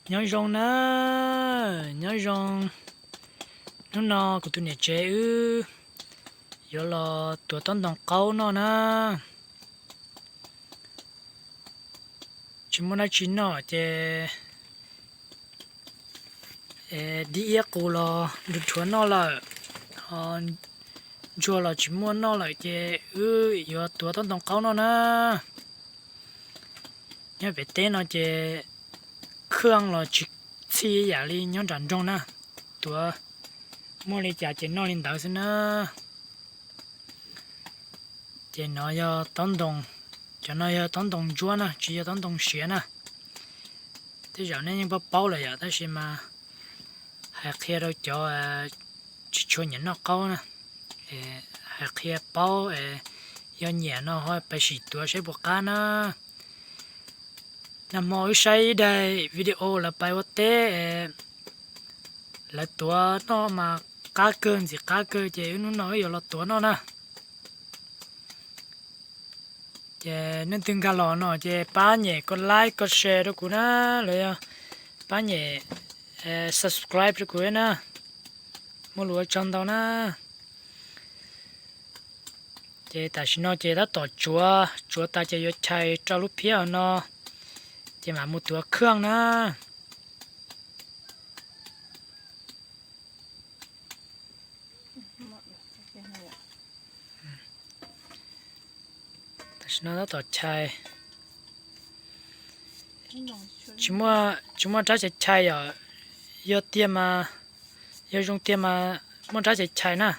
Nyob zoo na, nyob zoo. Hnub no kuv tus niam tsev wb yuav los tuav tob ntoo qaub noj na. Tsis muaj dab tsi noj ces dib iab qus los nrhuav nrhuav noj lawm, ho ntsuag los tsis muaj noj lawm ces wb yuav tuav tob ntoo qaub noj na. Nyob pem teb no ces khaj los tsis txhij yam li nyob nram nroog na, tuav muaj li cas ces noj li ntawd xwb na. Ces no yog taub ntoo, cov no yog taub ntoo ntsuab na, tsis yog taub ntoo siav na. Tej zaum nej yeej paub paub lawm yom, tab sis mas hais qhia rau cov tsis tshua nyiam noj qaub na, hais qhia paub, yog nyiam no ho pais sim tuav saib puas qab na. Nag hmo wb saib ib daim video lawv pais ua teb, lawv tuav noj mas qab kawg, ntxim qab kawg, ces wb hnub no wb yuav los tuav noj na. Ces nej twg nkag los no ces pab nyem koj like koj share rau kuv na, los yog pab nyem subscribe rau kuv na. Muaj lus ua tsaug ntau na. Ces tam sim no ces tab tom tsuav, tsuav tas ces yuav chais rau lub phiab hauv no, ces mam mus tuav khaj na. Tam sim no tab tom chais, tsis muaj rab chais chais yom. Yog tiag mas, yog zoo tiag mas muaj rab chais chais na,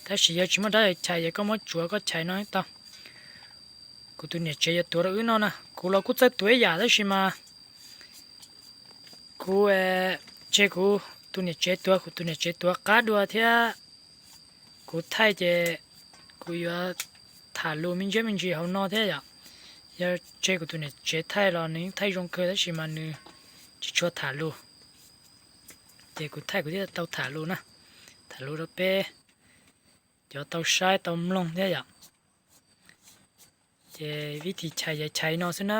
tab sis yog tsis muaj rab chais chais ces koj muab tsuav koj chais no tau. Kuv tus niam tsev yuav tuav rau wb noj na, kuv los kuj txawj tuav ib yam tab sis mas kuv tseg kuv tus niam tsev tuav, kuv tus niam tsev tuav qab dua thiab. Kuv thaij ces kuv yuav tham lus me ntsis me ntsis hauv no thiab yom. Yog tseg kuv tus niam tsev thaij los nws yeej thaij zoo kawg tab sis mas nws tsis tshua tham lus. Ces kuv thaij kuv thiaj tau tham lus na, tham lus rau peb cov tau saib tau mloog thiab yom. Ces vib thim chais ces chais no xwb na.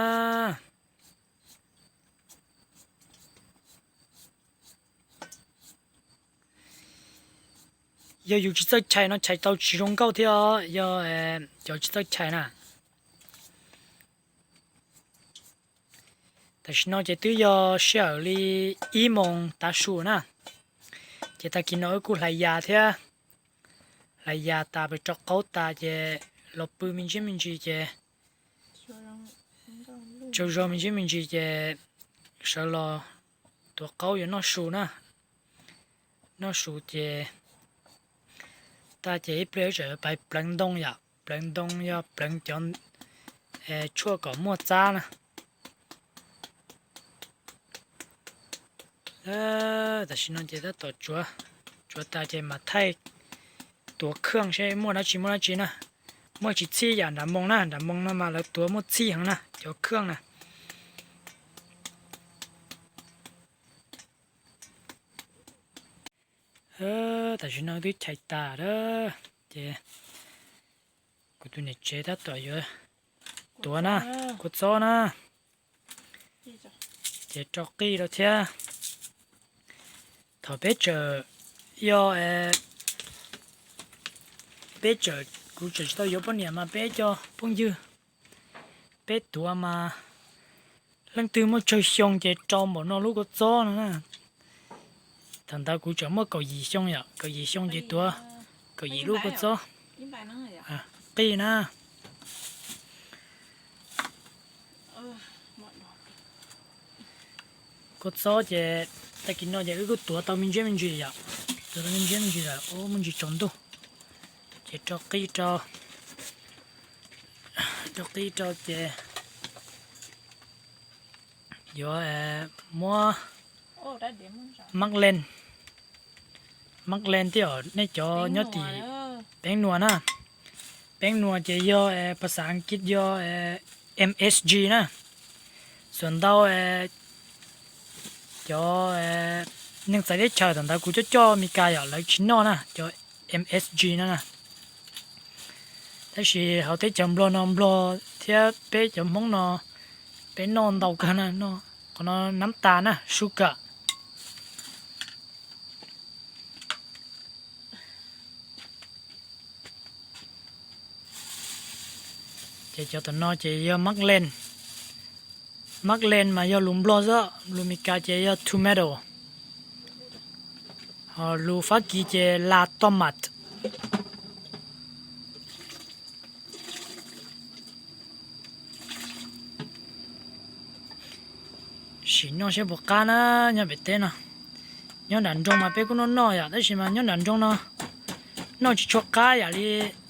Yog yus tsis txawj chais no chais tau tsis zoo nkauj thiab os, yog cov tsis txawj chais na. Tam sim no ces twb yog sij hawm li ib moos tav su na, ces tag kis no wb kuj hlais yas thiab, hlais yas tas pem rau qaub tas ces los pw me ntsis me ntsis ces tsaug zog me ntsis me ntsis ces sawv los tuav qaub yuav noj su na. Noj su ces tag ces ib pliag tseem pais pleev ntoo yom, pleev ntoo yog pleev cov tshuaj kom muaj txab na. Tam sim no ces tab tom tsuav, tsuav tas ces mam thaij tuav khaj seb muaj dab tsi muaj dab tsi na. Muaj tsis txhij yam nram moos na, nram moos no mas lawv tuav muaj txhij heev na cov khaj na. Tam sim no twb chais tas lawm ces kuv tus niam tsev tab tom yuav tuav na, kua txob na, ces rau qij rau thiab. Thaum peb tseem yog, peb tseem, kuv tseem tsis tau yuav poj niam mas peb cov phooj ywg, peb tuav mas leej twg muaj tsawg xyoo ces rau npaum no lub kua txob no na. Thaum ntawd kuv tseem muaj kaum yim xyoo yom, kaum yim xyoo ces tuav kaum yim lub kua txob. Qij na. Kua txob ces tag kis no ces wb kuj tuav tau me ntsis me ntsis yom, tuav tau me ntsis me ntsis lawm, muaj ntsis tsaus ntuj, ces rau qij rau, rau qij rau ces yuav muab mab leej, mab leej thiab os, nej cov nyob tim Peeb Nuas na. Peeb Nuas ces yog, phas xas Askiv yog M S G na. Xuas ntau cov neeg txawv teb chaws thaum ntawd kuv coj coj Mes Kas yom, lawv tsis noj na cov M S G no na. Tab sis hauv teb chaws Nplog no Nplog thiab peb cov Hmoob no peb noj ntau kawg na, noj Qhov no nab tas na, sugar. Ces cov tom no ces yog mab len. Mab len mas yog lus Nplog xwb, lus Meskas ces yog tomato, ho lus Fab Kis ces la tomate. Sim noj saib puas qab na, nyob pem teb no. Nyob nram nroog mas peb kuj noj noj yom, tab sis mas nyob nram nroog no noj tsis tshua qab yam li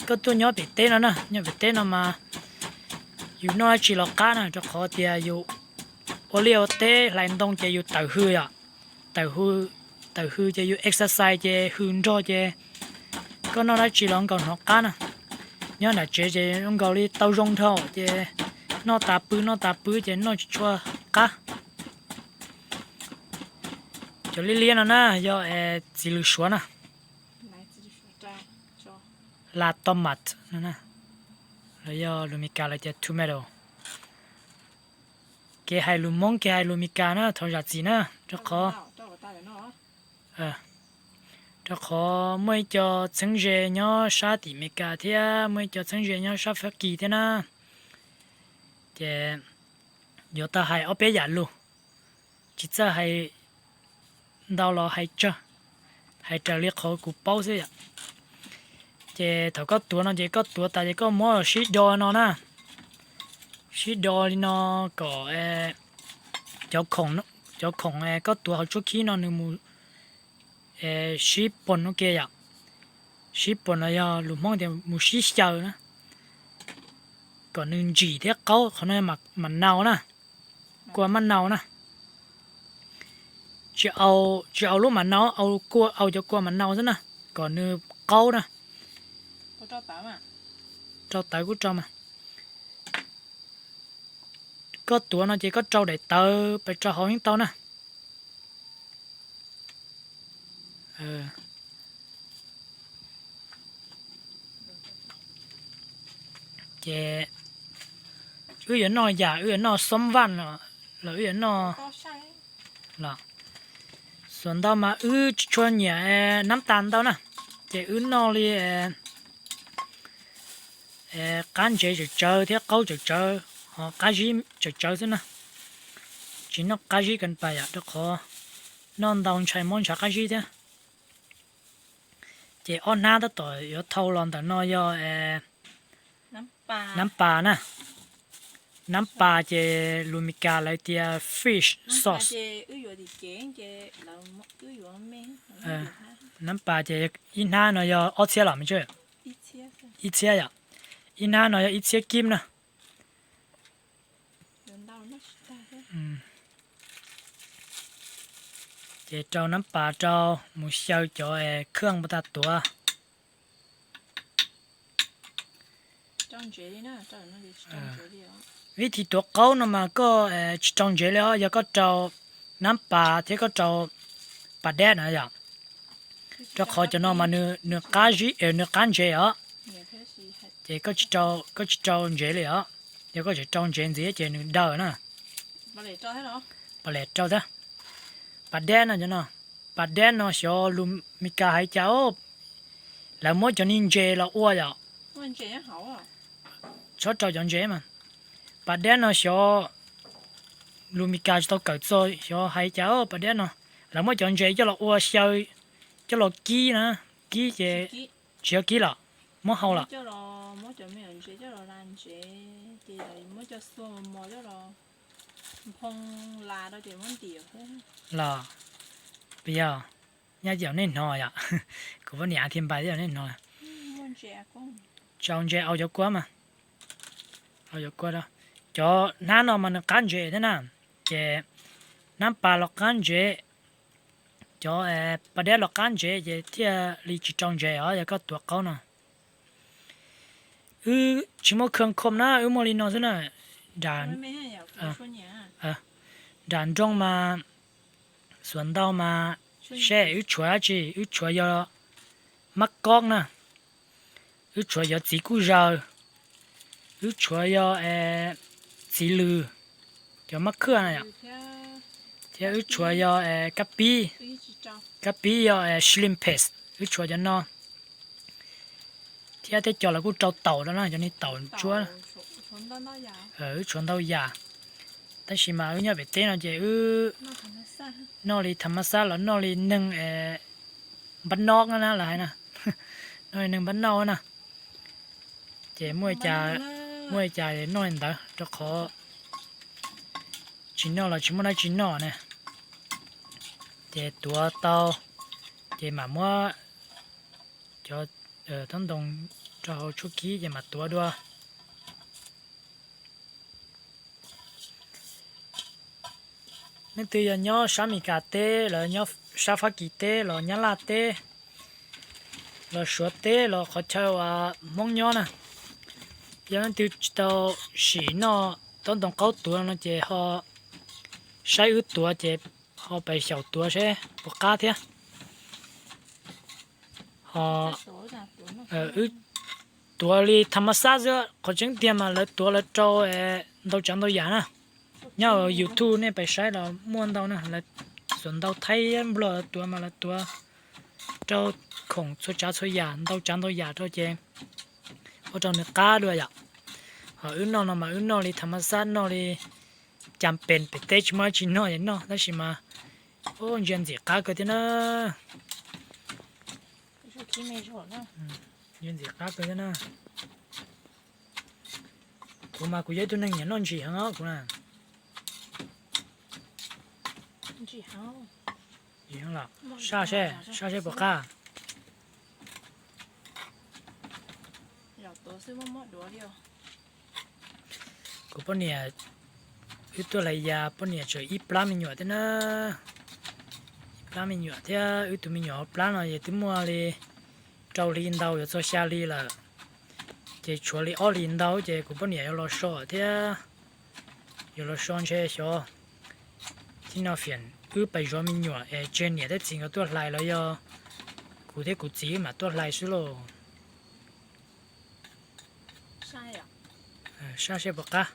koj tuaj nyob pem teb no na. Nyob pem teb no mas yus noj dab tsi los qab na, rau qhov tias yus ua liaj ua teb hlais ntoo ces yus tawm hws yom. Tawm hws, tawm hws ces yus exercise ces hws nrog ces koj noj dab tsi los nkaus hnov qab na. Nyob nram tsev ces zoo nkaus li tau zoo dhau ces noj tas pw noj tas pw ces noj tsis tshua qab. Cov liab liab no na yog txiv lws Suav na, la tomate no, los yog lus Meskas lawv tias tomato. Kev hais lus Hmoob kev hais lus Meskas na thov zam txim na, rau qhov, rau qhov muaj ib co txheeb ze nyob sab tim Meskas thiab muaj ib co txheeb ze nyob sab Fab Kis thiab na. Ces yuav tau hais ob peb yam lus, tsis txawj hais ntau los hais tsawg, hais raws li qhov kuv paub xwb yom. Ces thaum koj tuav no ces koj tuav tas ces koj muab sib do no na, sib do li no kom cov khoom, cov khoom koj tuav hauv tshuab khib no nws mus sib pos ua ke yom. Sib pos no yog lus Hmoob tias mus sib xyaw na, kom nws ntsim thiab qaub. Qhov no yog mam nau na, kua maj nau na. Tsis au, tsis au lub mam nau, au cov kua mam nau xwb na, kom nws qaub na. Rau tawv kuj rau mas. Koj tuav no ces koj rau daim tawv pes rau hauv yeej tau na. Ces wb yuav noj yam, wb yuav noj xoob vaj los wb yuav noj los, xuas ntau mas wb tsis tshua nyiam nab tas ntau na, ces wb noj li qab ntsev tsawm tsawv thiab qaub tsawm tsawv, ho qab zib tsawm tsawv xwb na. Tsis noj qab zib kas pas yom, rau qhov noj ntau ntshai mob ntshav qab zib thiab. Ces ob hnab tab tom yuav thau los ntawm no yog nab pas na. Nab pas ces lus Meskas lawv tias fish sauce. Nab pas ces ib hnab no yog ob txhiab los me, ib txhiab yom, ib hnab no yog ib txhiab kib na. Ces rau nab pas rau mus xyaw cov khaj puas tag tuav. Vib thib tuav qaub no mas koj tsis rau ntsev li os, yog koj rau nab pas thiab koj rau pas dab no yom. Rau qhov cov no mas nws qab zib, nws qab ntsev os. Ces koj tsis rau ntsev li os. Yog koj tseem rau ntsev ntxiv ces nws daw na. Pas lem rau thiab. Pas dab no, cov no, pas dab no xyov lus Meskas hais cas, lawv muab cov niag ntses los ua yom. Txhob rau cov ntses mas. Pas dab no xyov lus Meskas tsis tau kawm txog xyov hais cas pas dab no. Lawv muab cov ntses coj los ua xyaw, coj los kib na, kib ces tsis yog kib los, muab hau los. Los, puas yog, nyaj yaum nej hnov yom, kuv poj niam thiaj npais yaum nej hnov. Tsis au ntses, au cov kua mas. Au cov kua, cov hnab no mas nws qab ntsev thiab na, ces nab pas los qab ntsev, cov pas dab los qab ntsev ces thiaj li tsis rau ntsev os yog koj tuav qaub no. Wb tsis muaj khaj khom na, wb muaj li no xwb na. Nram nroog mas xuas ntau mas, seb wb tshuav dab tsi, wb tshuav yog mab kob na, wb tshuav yog txiv kuj zaws, wb tshuav yog txiv lws, cov mab khaj na yom. Yog wb tshuav yog kab pib, kab pib yog shrimp paste, wb tshuav cov no. Thiab tej co los kuj rau taum rau na, cov niag taum ntsuab, wb tshuav ntau yam. Tab sis mas wb nyob pem teb no ces wb noj li tham mas xab los noj li neeg npab noj na lawv hais na, noj li neeg npab noj na. Ces muaj, muaj li cas noj li ntawd rau qhov tsis noj los tsis muaj dab tsi noj na. Ces tuav tau, ces mam muab cov tob ntoo rau hauv tshuab kib ces mam tuav dua. Leej twg yog nyob sab Amelikas teb los nyob sab Fab Kis teb los Nyab Laj teb los Suav teb los qhov chaw uas Hmoob nyob na, yog leej twg tsis tau sim noj tob ntoo qaub tuav no ces ho saib wb tuav ces ho pais xyaum tuav seb puas qab thiab. Ho wb tuav li tham mas xab xwb, qhov tseeb tiag mas lawv tuav lawv rau ntau tsav ntau yam na. Nyob YouTube nej pais saib los muaj ntau na, lawv xuas ntau Thaib Nplog tuav mas lawv tuav rau khoom txhua tsav txhua yam, ntau tsav ntau yam rau ces ua rau nws qab dua yom. Ho wb noj no mas wb noj li tham mas xab, noj li cas pes pem teb tsis muaj dab tsi noj ces noj tab sis mas ntsia ntxim qab kawg thiab na. Ntsia ntxim qab kawg thiab na. Kuv mas kuv yog ib tug neeg nyiam noj ntsim heev os kuv na. Saj seb, saj seb puas qab. Kuv poj niam, wb tuaj hlais yas poj niam tseem ib plab me nyuam thiab na. Ib plab me nyuam thiab, wb tus me nyuam hauv plab no ces twb muaj li rau hli ntau yuav txog xya hli lawm. Ces tshuav li ob hlis ntau ces kuv poj niam yuav los so thiab. Yuav los so ntshe xyov tib no fiam wb pais zov me nyuam es tseg niam thiab txiv nkawd tuaj hlais los yog kuv thiab kuv txiv wb mam tuaj hlais xwb lauj. Saj seb puas qab.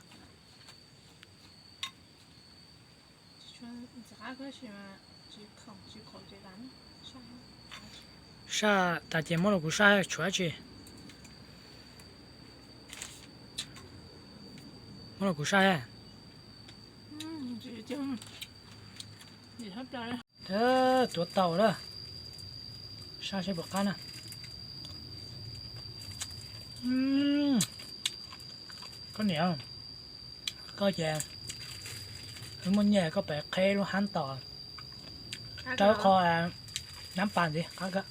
Saj tas ces muab los kuv saj tshuav dab tsi. Muab los kuv saj. Tuav tau lawm, saj seb puas qab na. Koj niam, koj ces wb muaj nyiaj koj pem qheb lub hab tom, rau qho nab pas ntxiv qab kawg.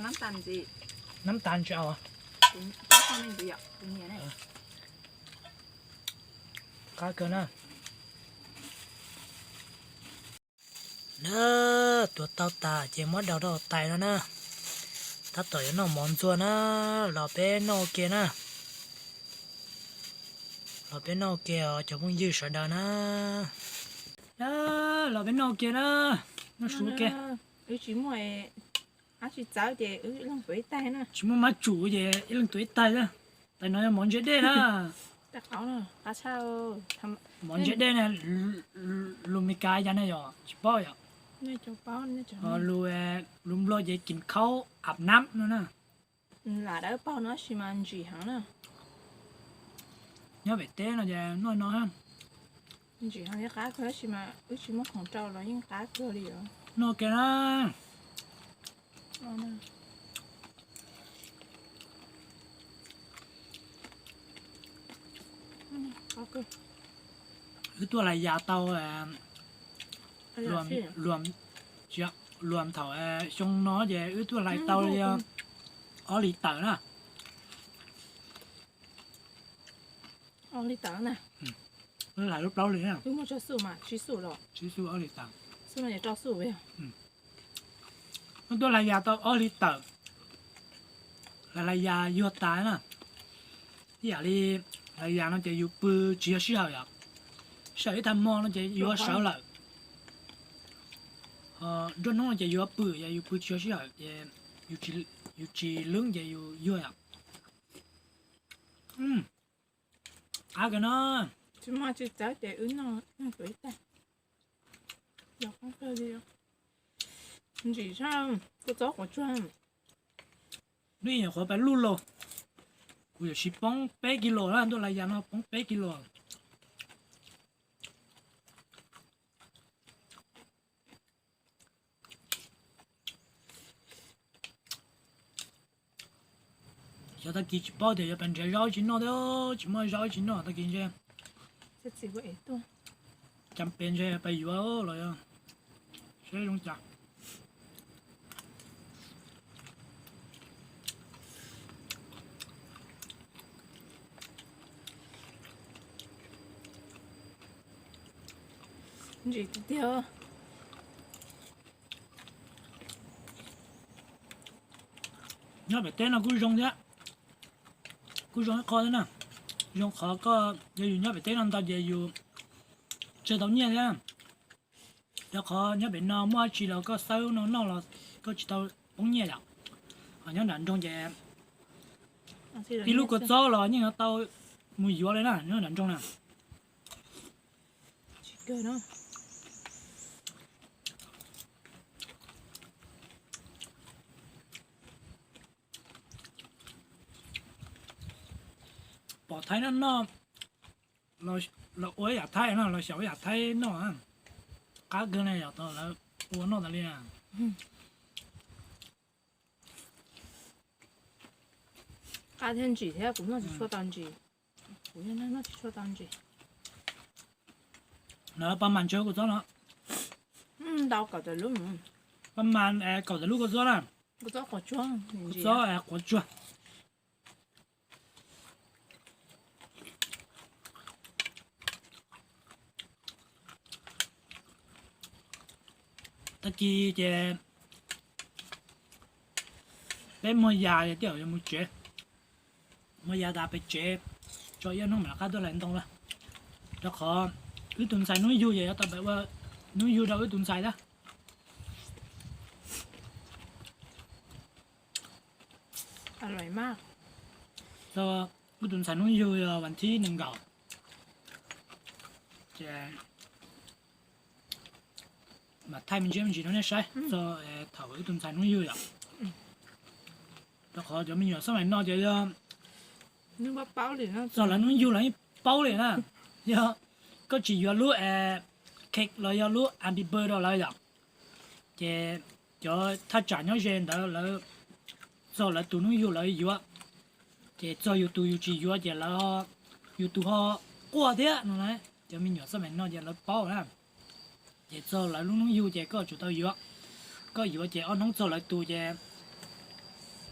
Nab tas ntsis, qab kawg na. Na, tuav tau tas ces muab daus rau tais no na. Tab tom yuav noj mov ntxuag na, los peb noj ua ke na. Los peb noj ua ke os cov phooj ywg sawv daws na. Na, los peb noj ua ke na. Noj su ua ke. Wb tsis muaj, wb tsis txawv ces wb ib leeg tuav ib taig na. Tsis muaj mab tsum ces ib leeg tuav ib taig na. Tais no yog mov ntsia dej na. Mov ntsia dej na, lus Meskas yog na yom, tsis paub yom. Lus, lus Nplog ces kis khaub ab nab no na. Lam dawb paug no tab sis mas ntsim heev na. Nyob pem teb no ces noj no. Ntsim heev thiab qab kawg tab sis mas wb tsis muaj khoom rau los yeej qab kawg li os. Noj kiag na. Wb tuaj hlais yas tau, luam thaum xyoo no ces wb tuaj hlais tau li ob hlis tawm na. Hlais lub plaub hlis na. Ob hlis tawm. Wb tuaj hlais yas tau ob hlis tawm, hlais yas yuag tas na. Ib yam li hlais yas no ces yus pw tsis yog sij hawm yom. Sij hawm ib tag hmo no ces yuav sawv lawm. Nruab hnub no ces yuav pw, yus pw tsis yog sij hawm ces yus tsis lwb ces yus yuag yom. Qab kawg no. Tsis muaj tsis txawv ces wb noj tuav ib tag. Ntsim, kua txob qhuav tsuag. Lub nyuam qhuav pais luj los, kuv yuav siv poob peb kis los na, ntuj las yas no poob peb kis los. Xyov tag kis tsis paub tias yuav pais nrhiav zaub tsis noj thiab, tsis muaj zaub tsis noj tag kis ntshe. Cas pes ntshe pais yuav los yog seb zoo cas. Ntsim tiag tiag. Nyob pem teb no kuj zoo thiab, kuj zoo ib qho thiab na. Zoo qhov koj yog yus nyob pem teb no ntau ces yus tsawg tau nyiaj thiab. Rau qhov nyob pem no muaj dab tsi los koj xawb no noj los koj tsis tau poob nyiaj yom. Ho nyob nram nroog ces ib lub kua txob los yeej yuav tau mus yuav li na, nyob nram nroog na. Pom Thaib noj noj, los ua ib yam Thaib no, los xyaum ib yam Thaib noj, qab kawg na, yog tau lawv ua noj tas li na. Qab thiab ntsim thiab, kuv noj tsis tshua tau ntsim. Kuv noj tsis tshua tau ntsim. Lawv pab mas ntshe kua txob no ntau kaum tawm lub, pab mas kaum tawm lub kua txob na. Kua txob qhuav tsuag, kua txob qhuav tsuag. Tag kis ces peb muag yas ces tej zaum yuav mus tsev. Muag yas tas pem tsev, tso ib ob hnub mam rov qab tuaj hlais ntoo na. Rau qhov wb tus ntxhais hnub yug ces yuav tau pem ua hnub yug rau wb tus ntxhais thiab. Wb tus ntxhais hnub yug yog vas thib nees nkaum, ces mam thaij me ntsis me ntsis rau nej saib txog thaum wb tus ntxhais hnub yug yom. Rau qhov cov me nyuam xab maim no ces yog txog lawv hnub yug lawv yeej paub li na. Yog koj tsis yuav lub cake los yog lub happy birthday rau lawv yom, ces cov thaj tsam nyob ze ntawd lawv txog lawv tus hnub yug lawv yuav, ces txog yus tus yus tsis yuav ces lawv, yus tus ho quaj thiab no na. Cov me nyuam xab maim no ces lawv paub na. Ces txog lawv lub hnub yug ces koj tsum tau yuav. Koj yuav ces ob hnub txog lawv tus ces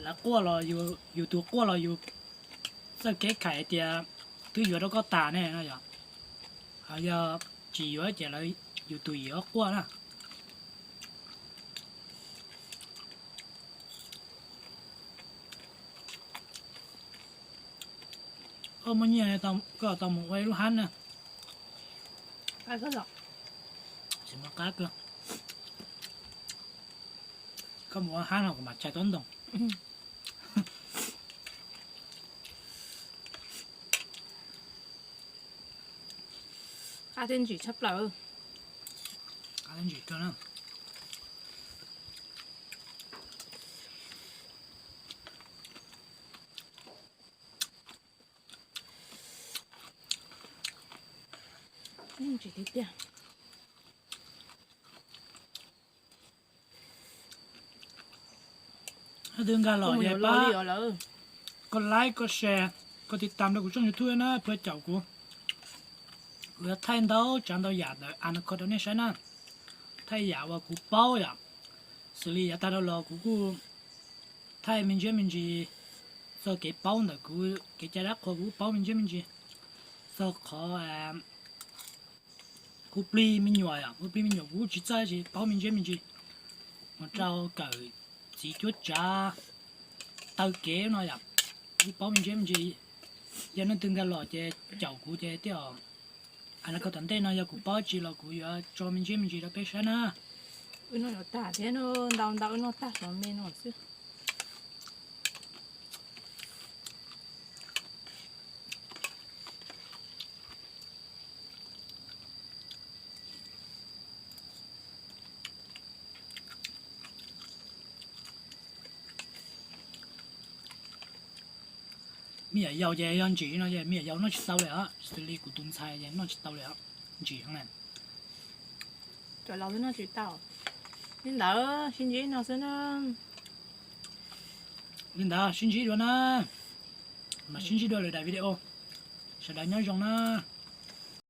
lawv quaj los yus tus quaj los yus txawj kev khais hais tias twb yuav rau koj tas ne no yom. Ho yog tsis yuav ces lawv yus tus yim quaj na. Koj muaj nyiaj koj tau mus ua ib lub hab na. Tsis muaj qab kawg. Koj mus ua hab no kuv mam tshais tob ntoo. Qab thiab ntsim tshaj plaws. Qab thiab ntsim kawg na. Ntsim tiag tiag. Leej twg nkag los ces pab koj like, koj share, koj tiv tam rau kuv tshooj YouTube na, pab caum kuv. Kuv yuav thaij ntau tsav ntau yam ntawm Anaconda rau nej saib na. Thaij yam uas kuv paub yom. Xws li yav tag dhau los kuv kuj thaij me ntsis me ntsis txog kev paub ntawm kuv, kev cai dab qhuas kuv kuj paub me ntsis me ntsis. Txog qhov kuv plig me nyuam yom, kuv plig me nyuam kuv kuj tsis txawj tsis paub me ntsis me ntsis. Mus rau kawm txiv cuab tsav taw kev no yom, kuv paub me ntsis me ntsis. Yog leej twg nkag los ces caum kuv ces thiaj, Anaconda tom ntej no yog kuv paub tsis los kuv yuav tso me ntsis me ntsis rau peb saib na. Wb noj yuav tag thiab, ntau ntau wb noj tag xyov me no xwb. Me nyuam yaus ces yog ntsim no ces me nyuam yaus noj tsis tau li os, xws li kuv tus ntxhais ces noj tsis tau li os, ntsim heev na. Li ntawd sib ntsib no xwb na. Li ntawd sib ntsib dua na, mas sib ntsib dua lwm daim video, sawv daws nyob zoo na.